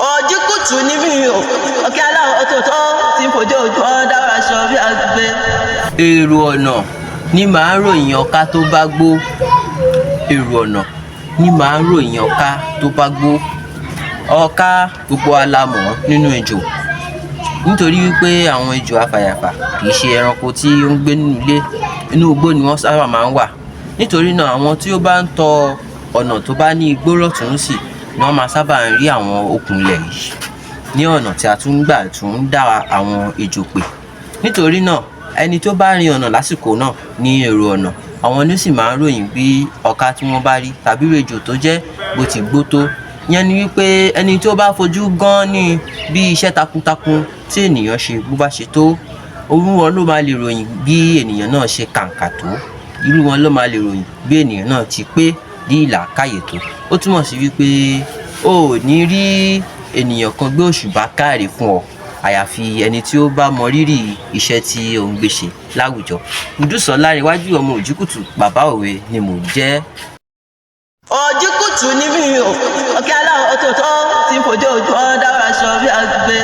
Òjìkùtù ní mí o, ọ̀kẹ́ aláwọ̀ tó tó tí ń fojú ojú ọ́ dára aṣọ bí àgbẹ̀. Èrò ọ̀nà ní màá ròyìn ọká tó bá gbó. Èrò ọ̀nà ní màá ròyìn ọká tó bá gbó. Ọká, gbogbo wa la mọ̀ nínú ejò, nítorí wípé àwọn ejò afàyàfà kì í ṣe ẹranko tí ó ń gbé nínú ilé. Inú igbó ni wọ́n sábà máa ń wà. Nítorí náà, àwọn tí ó bá ń tọ ọ̀nà tó bá ní igbó lọ́tùn lósì ni wọ́n máa sábà ń rí àwọn okùn ilẹ̀ yìí ní ọ̀nà tí a tún ń gbà tún ń dá àwọn ejò pè. Nítorí náà, ẹni tó bá rin ọ̀nà lásìkò náà ní èrò ọ̀nà, àwọn ni ó sì máa ń ròyìn bí ọká tí wọ́n bá rí tàbí irú ejò tó jẹ́ bó ti gbó tó. Ìyẹn ni wípé ẹni tó bá fojú gán ní bí iṣẹ́ takuntakun tí ènìyàn ṣe bó bá ṣe tó, irú wọn ló máa lè ròyìn bí ènìyàn náà ṣe kàǹkà tó. Irú wọn ló máa lè ròyìn bí ènìyàn náà ti pé ní làákàyè tó. Ó túmọ̀ sí wípé o ò ní rí ènìyàn kan gbé òṣùbà káre fún ọ, àyàfi ẹni tí ó bá mọ rírì iṣẹ́ tí ó ń gbé ṣe láwùjọ. Qudus Ọlárewájú ọmọ Òjìkùtù, bàbá òwe ni mò ń jẹ́. Òjìkùtù ní mí o, ọ̀kẹ́ aláwọ̀ tó tó tí ń fojú ojú ọ́ dára aṣọ bí àgbẹ̀.